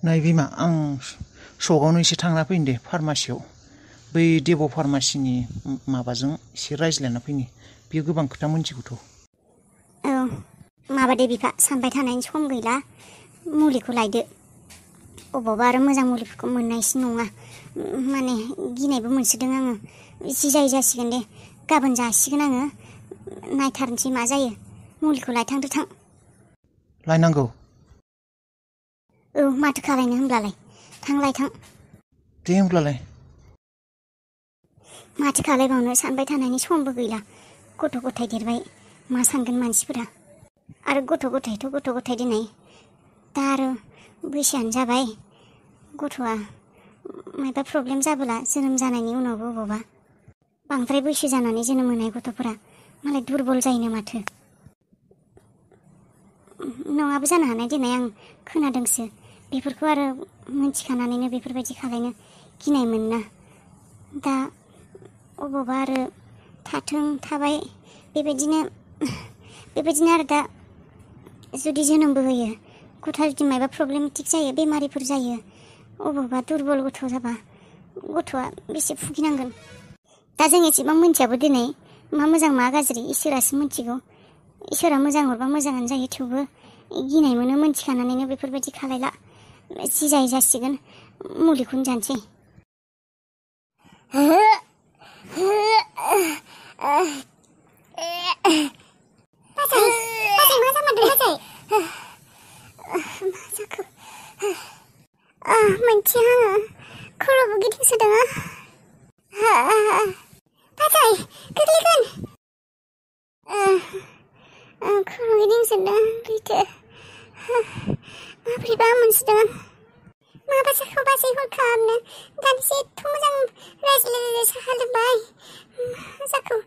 नै बिमा आं सकआवनो एसे थांना फैनि दे फार्मासियाव बै देब फार्मासिनि माबाजों एसे रायज्लायना फैनि बियो गोबां खोथा मोनथिगौथ'। औ माबादे बिफा सानबाय थानायनि सम गैला मुलिखौ लायदो अबावबा आरो मोजां मुलिफोरखौ मोननायसो नङा माने गिनायबो मोनसोदों आङो जि जायो जासिगोन दे गाबोन जासिगोन आङो नायथारनोसै मा जायो मुलिखौ लायथांदो थां। लायनांगौ? औ माथो खालायनो होनब्लालाय थां लायथां। दे होमब्लालाय। माथो खालायबावनो सानबाय थानायनि समबो गैला गथ' गथाय देरबाय मा सानगोन मानसिफोरा आरो गथ' गथाय दिनै दा आरो बैसोआनो जाबाय गथ'आ मायबा प्रब्लेम जाबोला जोनोम जानायनि उनावबो अबावबा बांद्राय बैसो जानानै जोनोम होनाय गथ'फोरा मालाय दुरबल जायोनो माथो। नङाबो जानो हानाय देनाय आं खोनादोंसो बेफोरखौ आरो मिन्थिखानानैनो बेफोरबायदि खालायनो गिनाय मोनना दा अबावबा आरो थाबाय बेबायदिनो आरो दा जुदि जोनोमबो होयो गथ'आ जुदि मायबा प्रब्लेमेटिक जायो बेमारिफोर जायो अबावबा दुरबल गथ' जाबा गथ'आ बेसे भुगिनांगोन। दा जों एसेबां मिन्थियाबो दिनै मा मोजां मा गाज्रि इसोरासो मिन्थिगौ इसोरा मोजां हरबा मोजाङानो जायो थेवबो गिनाय मोनो मिन्थिखानानैनो बेफोरबायदि खालायला जि जायो जासिगोन मुलिखौनो जानोसै। बाजै मा जामारदों बाजै? मा जाखो? मोनथिया आङो खर'बो गिदिंसोदों। बाजै गोग्लैगोन। खर' गिदिंसोदों लैथो माबोरैबा मोनसोदों। माबा जाखो बाजै हरखाबनो दानिसो एथ' मोजां रायज्लाय साहा लोंबाय मा जाखो?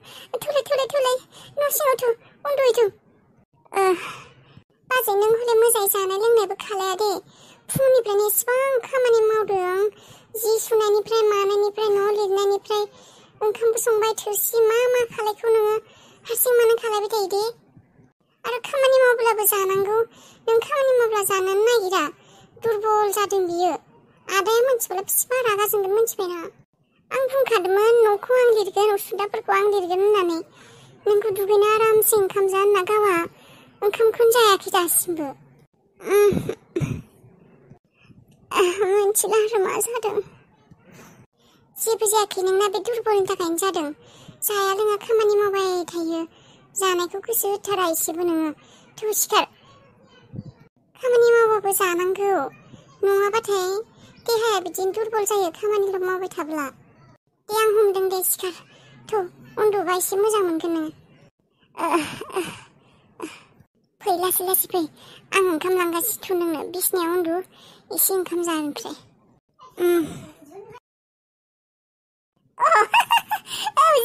थौलाय न' सिङावथ' उन्दुहैथों। बाजै नों हले मोजाङै जानाय लोंनायबो खालाया दे फुंनिफ्रायनो एसेबां खामानि मावदों जि सुनायनिफ्राय मानायनिफ्राय न' लिरनायनिफ्राय ओंखामबो संबाय थोरसि मा खालायखौ नोङो हारसिं मानो खालायबाय थायो दे आरो खामानि मावब्लाबो जानांगौ नों खामानि मावब्ला जानोनो नागिरा दुरबल जादों बियो आदाया मोनथिब्ला बिसिबा रागा जोंगोन मोनथिबायना आं बुंखादोंमोन न'खौ आं लिरगोन उसुंदाफोरखौ आं लिरगोन होननानै नोंखौ दुगैनो आरामसे ओंखाम जा होनना गावा ओंखामखौनो जायाखै दासिमबो। मिथिला आरो मा जादों जेबो जायाखै नोंना बे दुरबलनि थाखायनो जादों जाया लोङा खामानि मावबाय थायो जानायखौ गोसो होथारा एसेबो नोङो थौ सिखार खामानि मावबाबो जानांगौ नङाबाथाय देहाया बिदिनो दुरबल जायो खामानिल' मावबाय थाब्ला। दे आं हमदों दे सिखार थौ उन्दुबा एसे मोजां मोनगोन नोङो। फै लासै फै आं ओंखाम लांगासिनो नोंनो बिसिनायाव उन्दु एसे ओंखाम जा ओमफ्राय।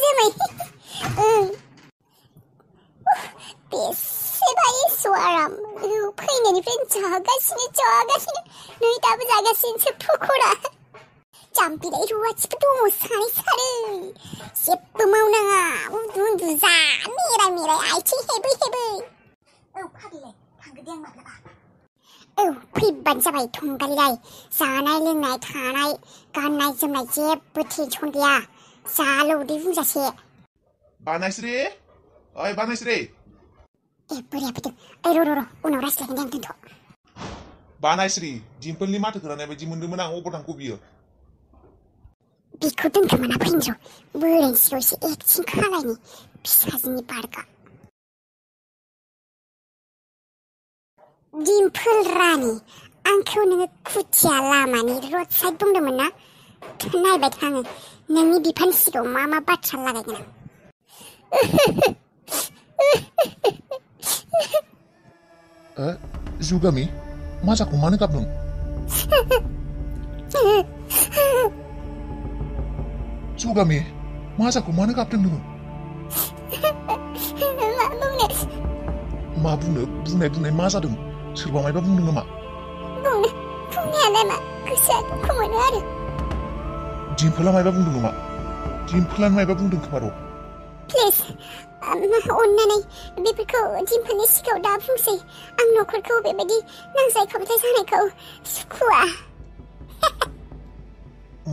जोमै बेसेबा एस' आराम फैनायनिफ्रायनो जागासिनो नै दाबो जागासिनोसो पक'रा जाम्बिलाय रुवाथिबो दङ सानै जेबो मावनाङा उन्दु जा मेराय आथिं हेबै औ फाग्लिलाय थांगोन दे आं माब्लाबा। औ फैबानो जाबाय थंगालिलाय जानाय लोंनाय थानाय गाननाय जोमनाय जेबो टेनसन गैया जाल' उदै बुंजासे। बानायस्रि ओइ बानायस्रि ए बोरैया फैदों ओइ र' उनाव रायज्लायगोन दे आं दोनथ'। बानायस्रि दिम्पोलनि माथो खोनानाय बायदि मोनदोंमोन आं अबाव थांखो बियो? बिखौ दोनखोमाना फैनो र' बोरायनि सिगाङाव एसे एक्टिं खालायनि फिसाजोनि बारगा। दिम्पोल रानि आंखौ नोङो खुथिया लामानि रड साइड बुंदोंमोन ना नायबाय था आङो नोंनि बिफानि सिगाङाव मा बाथ्रा लागायगोन आं। जुगामि मा जाखो मानो गाबदों? जुगामि मा जाखो मानो गाबदों नोङो? मा बुंनो बुंनाय मा जादों सोरबा मायबा बुंदों नामा? बुंनायालाय मा गोसोआ दुखु मोनो आरो। दिम्पोला मायबा बुंदों नामा? दिम्पोलानो मायबा बुंदों खोमा र'। प्लिज अन्नानै बेफोरखौ दिम्पोलनि सिगाङाव दा बुंसै आं नखरखौ बेबायदि नांज्लाय खमज्लाय जानायखौ सुखुवा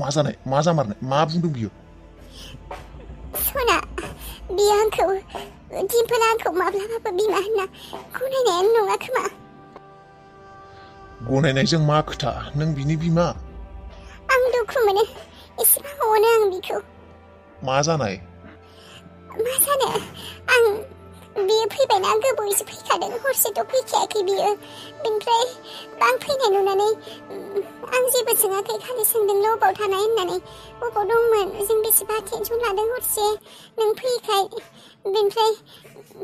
मा जानाय मा जामारनाय मा बुंदों बियो सना बियो आंखौ दिम्पोला आंखौ माब्लाबाबो बिमा होनना गनायनायानो नङा खोमा गनायनायजों मा खोथा नों बिनि बिमा आं दुखु मोनो एसेबां अनो आं बिखौ मा जानाय मा जानो आं बियो फैबायना गोबावैसो फैखादों हरसेथ' फैखायाखै बियो बेनिफ्राय आं फैनाय नुनानै आं जेबो सोङाखै खालि सोंदोंल' अबाव थानाय होननानै अबाव दंमोन जों बेसेबा टेनसन लादों हरसे नों फैखाय बेनिफ्राय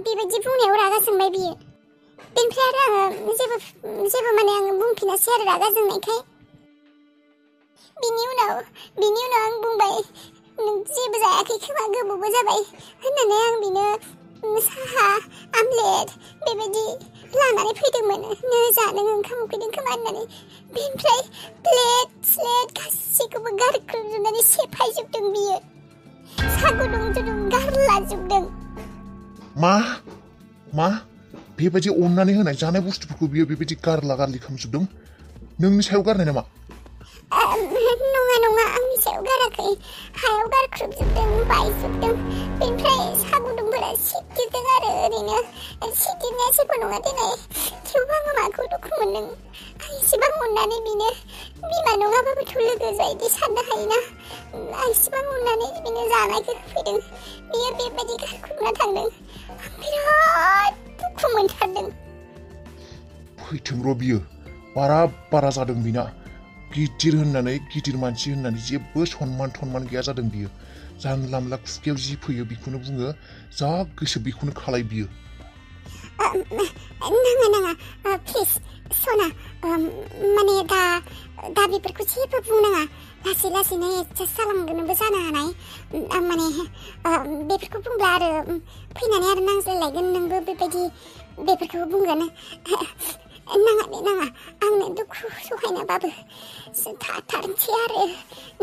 बेबायदि बुंनायाव रागा जोंबाय बियो बेनिफ्राय आरो आङो जेबो माने आङो बुंफिनासै आरो रागा जोंनायखाय बिनि उनाव आं बुंबाय जेबो जायाखै खोमा गोबावबो जाबाय होननानै आं बिनो साहा आमलेट बेबायदि लानानै फैदोंमोन नो जानो ओंखाम उखैदों खोमा होननानै बेनिफ्राय प्लेट स्लेट गासैखौबो गारख्रुबजोबनानै सेफायजोबदों बियो सा गुदुं गारलाजोबदों मा बेबायदि अननानै होनाय जानाय बुस्थुफोरखौ बियो बेबायदि गारला गारलि खालामजोबदों नोंनि सायाव गारनाय नामा नङा आंनि सायाव गाराखै हायाव गारख्रुबजोबदों बायजोबदों बेनिफ्राय सा गुदुंफोरा सिटिरदों आरो ओरैनो सिटिरनाया जेबो नङा देनाय थेवबो आङो माखौ दुखु मोनदों आं एसेबां अननानै बिनो बिमा नङाबाबोथ' लोगो जायदि साननो हायोना आं एसेबां अननानै बिनो जानायखौ होफैदों बियो बेबायदि गारख्रुबना थांदों आं बिराद दुखु मोनथारदों फैथों र' बियो बारा जादों बिना गिदिर मानसि होननानै जेबो सनमान गैया जादों बियो जानला मोनला खुगायाव जि फैयो बेखौनो बुङो जा गोसो बेखौनो खालाय बियो नाङा प्लिज सना माने दा बेफोरखौ जेबो बुंनाङा लासैनो एडजास्ट जालांगोनबो जानो हानाय माने बेफोरखौ बुंब्ला आरो फैनानै आरो नांज्लायलायगोन नोंबो बेबायदि बेफोरखौ बुंगोन नाङा आंनो दुखु सहायनाबाबो थाथारनोसै आरो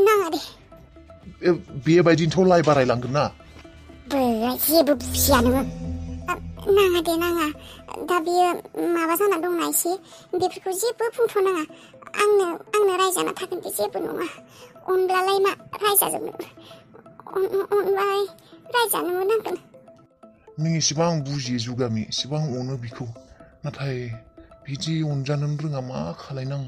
नाङा दे बेबायदिनोथ' लाय बारायलांगोन ना जेबो बुजिया नोङो नाङा दा बियो माबा जाना दंना एसे बेफोरखौ जेबो बुंथ'नाङा आंनो रायजाना थागोन बे जेबो नङा अनब्लालाय मा रायजाजोबनो अनबालाय रायजानोबो नांगोन नों एसेबां बुजियो जुगामि एसेबां अनो बिखौ नाथाय बिदि अनजानो रोङा मा खालायनां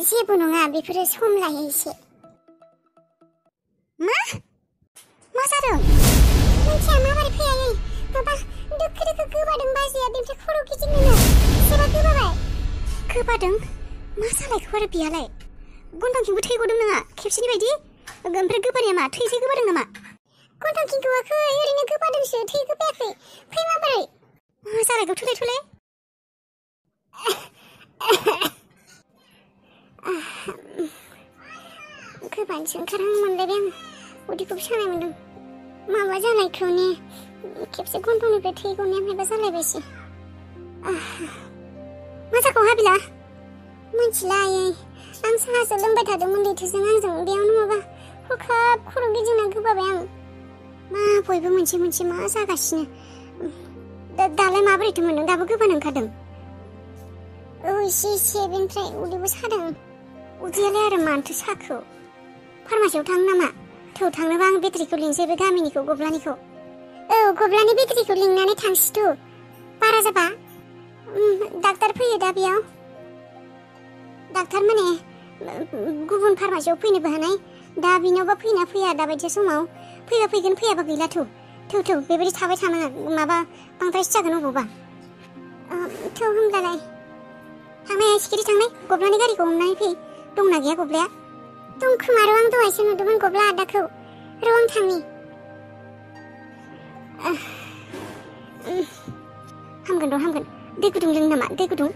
जेबो नङा बेफोरो सम लायो एसे मा जादों मोनथिया माबोरै फैयायै माबा दोखो गोबादों बाजैया बेनिफ्राय खर' गिदिंदोंनो एसेबा गोबादों मा जालायखो आरो बियालाय गन्थंथिंबो थै गदों नोङा खेबसेनि बायदि ओमफ्राय गोबानाया मा थै गोबादों नामा गन्थंथिं गवाखै ओरैनो गोबादोंसो थै गोबायाखै फै माबोरै मा जालायखो थुलाय गोबानोसो ओंखारहां मोनलायबाय आं उदैखौबो सानाय मोनदों माबा जानायखौ ने खेबसे गन्थंनिफ्राय थै गनाया माबा जालायबायसै मा जाखौ हाबिला मिथिला आयै आं साहासो लोंबाय थादोंमोन लैथोजों आंजों बेयावनो माबा हरखाब खर' गिदिंना गोबाबाय आं मा बयबो मोनसे मा जागासिनो दालाय माबोरैथो मोनदों दाबो गोबानो ओंखारदों एसे बेनिफ्राय उदैबो सादों उदैयालाय आरो मानोथो साखौ फार्मासियाव थांनो नामा थौ थांनोबा आं बेटारिखौ लिंसै बे गामिनिखौ गब्लानिखौ गब्लानि बेटारिखौ लिंनानै थांसैथ' बारा जाबा डाक्टार फैयो दा बेयाव डाक्टार माने गुबुन फार्मासियाव फैनोबो हानाय दा बिनावबा फैना फैया दाबायदि समाव फैबा फैगोन फैयाबा गैला थौ बेबायदि थाबाय थानाङा माबा बांद्रायसो जागोन अबावबा थौ होमब्लालाय थांनाया सिखिरि थांनाय गब्लानि गारिखौ हमनानै फै दंना गैया गब्लाया दं खोमा र' आं दहायसो नुदोंमोन गब्ला आदाखौ र' आं थांनि हामगोन दै गुदुं लों नामा दै गुदुं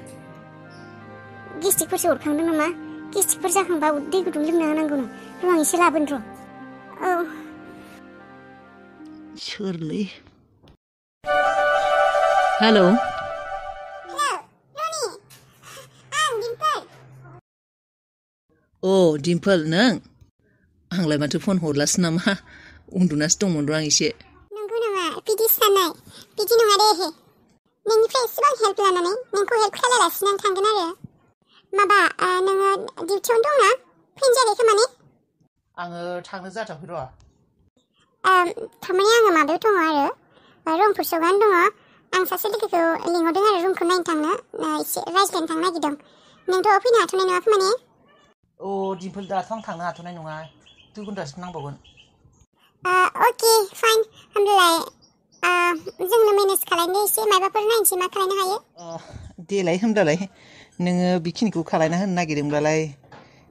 गेस्टिकफोरसो हरखांदों नामा गेस्टिकफोर जाखांबा दै गुदुं लोंना होनांगौ र' आं एसे लाबोन र' औ सोरलै हेलौ दिम्पोल नों आंलाय माथो फन हरलासो नामा उन्दुनासो दंमोन र' आं एसे नंगौ नङा बिदि साननाय बिदि नङा दे नोंनिफ्राय एसेबां हेल्प लानानै नोंखौ हेल्प खालामालासिनो आं थांगोन आरो माबा नोङो डिउटियावनो दंना फैनो जायाखै खोमा ने आङो थांनो जाथ'वाखै र' थारमाने आङो माबायाव दङ आरो रंपुर सगानो दङ आं सासे लोगोखौ लिंहरदों आरो रुमखौ नायनो थांनो एसे रायज्लायनो थांनो नागिरदों नोंथ' फैनो हाथ'नाय नङा खोमा ने अ दिम्पोल दाथ' आं थांनो हाथ'नाय नङा 2 घन्टासो नांबावगोन अके फाइन होमब्लालाय जोंनो मेनेज खालामनो एसे माबाफोर नायनोसै मा खालामनो हायो देलाय होमब्लालाय नोङो बेखिनिखौ खालायना होनो नागिरदोंब्लालाय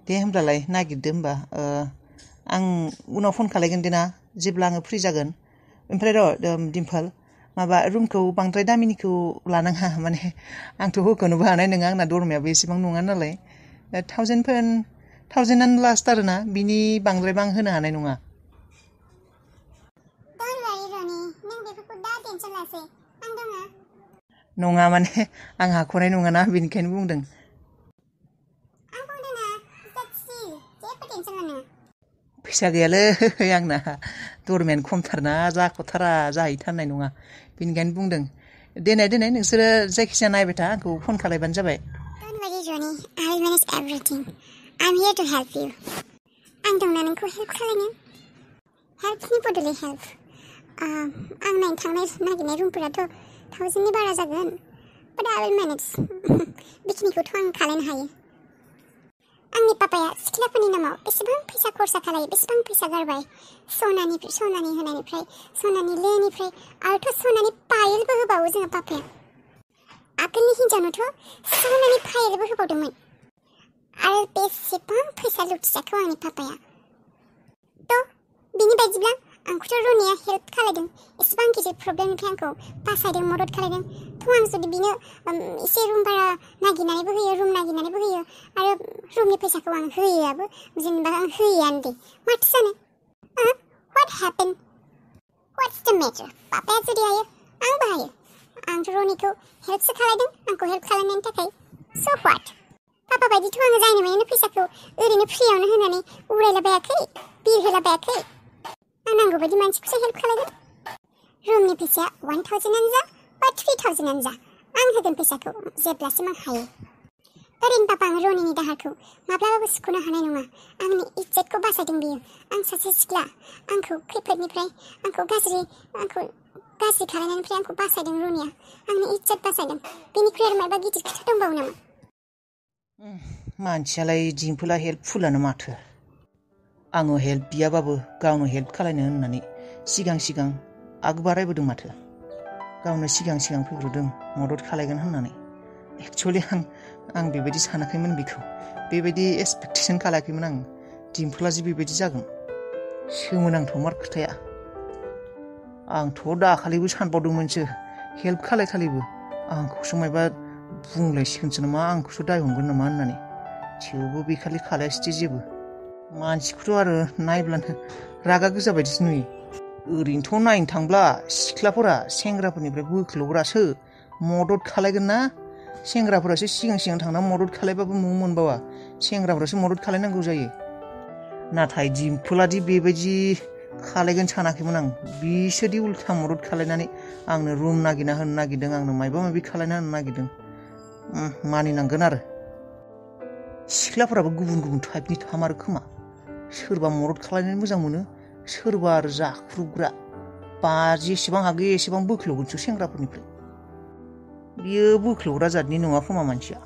दे होमब्लालाय नागिरदो होमबा आं उनाव फन खालायगोन दे ना जेब्ला आङो फ्रि जागोन ओमफ्राय र' दिम्पोल माबा रुमखौ बांद्राय दामिनिखौ लानाङा माने आंथ' होख'नोबो हानाय नङा आंना दरमायाबो एसेबां नङा नालाय 1000 लास्ट आरोना बिनि बांद्रायबा आं होनो हानाय नङा नङा माने आं हाख'नाय नङाना बेनिखायनो बुंदों फैसा गैयालै आंना दरमायानो खमथारना जाख'थारा जाहैथारनाय नङा बेनिखायनो बुंदों देनाय नोंसोरो जायखिजाया नायबाय था आंखौ फन खालायबानो जाबाय Don't worry, Johnny. I will manage everything. I'm here to help you. आं दंना नोंखौ हेल्प खालायनो हेल्पनि बदलै हेल्प आं नायनो थांनाय नागिरनाय रुमफोराथ' 1000नि बारा जागोन but I will manage बेखिनिखौथ' आं खालायनो हायो आंनि पापाया सिख्लाफोरनि नामाव बेसेबां फैसा खरसा खालायो बेसेबां फैसा गारबाय सनानि होनायनिफ्राय सनानि लेनिफ्राय आरोथ' सनानि पायलबो होबावो जोंहा पापाया आगोलनि हिन्जावनोथ' सनानि पायलबो होबावदोंमोन आरो बेसेबां फैसा लुथिजाखौ आंनि पापाया थ' बिनि बायदिब्ला आंखौथ' रनिया हेल्प खालायदों एसेबां गिदिर प्रब्लेमनिफ्राय आंखौ बासायदों मदद खालायदों थ' आं जुदि बिनो एसे रुम भारा नागिरनानैबो होयो रुम नागिरनानैबो होयो आरो रुमनि फैसाखौ आं होयोआबो जेनेबा आं होयोआनो दे माथो जानो what happened what's the matter papaya जुदि हायो आंबो हायो आंथ' रनिखौ हेल्पसो खालायदों आंखौ हेल्प खालामनायनि थाखाय so what पापा बायदिथ' आङो जायनो मोनैनो फैसाखौ ओरैनो फ्रियावनो होनानै उरायलाबायाखै बिरहोलाबायाखै आं नांगौ बायदि मानसिखौसो हेल्प खालायगोन रुमनि फैसाया 1000 जा बा 3000 जा आं होगोन फैसाखौ जेब्लासिम आं हायो ओरैनो पापा आं रनिनि दाहारखौ माब्लाबाबो सुख'नो हानाय नङा आंनि इज्जतखौ बासायदों बियो आं सासे सिख्ला आंखौ खैफोदनिफ्राय आंखौ गाज्रि खालायनायनिफ्राय आंखौ बासायदों रनिया आंनि इज्जत बासायदों बेनिख्रुइ आरो माबा गिदिर खोथा दंबावो नामा मानसियालाय दिम्पोला हेल्पफुलानो माथो आङो हेल्प बियाबाबो गावनो हेल्प खालायनो होननानै सिगां आग बारायबोदों माथो गावनो सिगां फैग्रोदों मदद खालायगोन होननानै एक्चुअलि आं बेबायदि सानाखैमोन बिखौ बेबायदि एक्सपेक्टेसन खालायाखैमोन आं दिम्पोला जे बेबायदि जागोन सोमोनांथावमार खोथाया आंथ' दाखालिबो सानबावदोंमोनसो हेल्प खालायखालिबो आंखौसो मायबा बुंलायसिगोनसो नामा आंखौसो दाय हमगोन नामा होननानै थेवबो बेखालि खालायासै जेबो मानसिखौथ' आरो नायब्लानो रागा गोजा बायदिसो नुयो ओरैनोथ' नायनो थांब्ला सिख्लाफोरा सेंग्राफोरनिफ्राय बोख्ल'ग्रासो मदद खालायगोन ना सेंग्राफोरासो सिगां थांना मदद खालायबाबो मुं मोनबावा सेंग्राफोरासो मदद खालायनांगौ जायो नाथाय दिम्पोलादि बेबायदि खालायगोन सानाखैमोन आं बिसोरदि उल्था मदद खालायनानै आंनो रुम नागिरना होनो नागिरदों आंनो माबा माबि खालायना होनो नागिरदों मानिनांगोन आरो सिख्लाफोराबो गुबुन टाइपनि थामारो खोमा सोरबा मदद खालायनानै मोजां मोनो सोरबा आरो जाख्रुबग्रा जेसेबां हागौ एसेबां बोख्ल'गोनसो सेंग्राफोरनिफ्राय बियो बोख्ल'ग्रा जातनि नङा खोमा मानसिया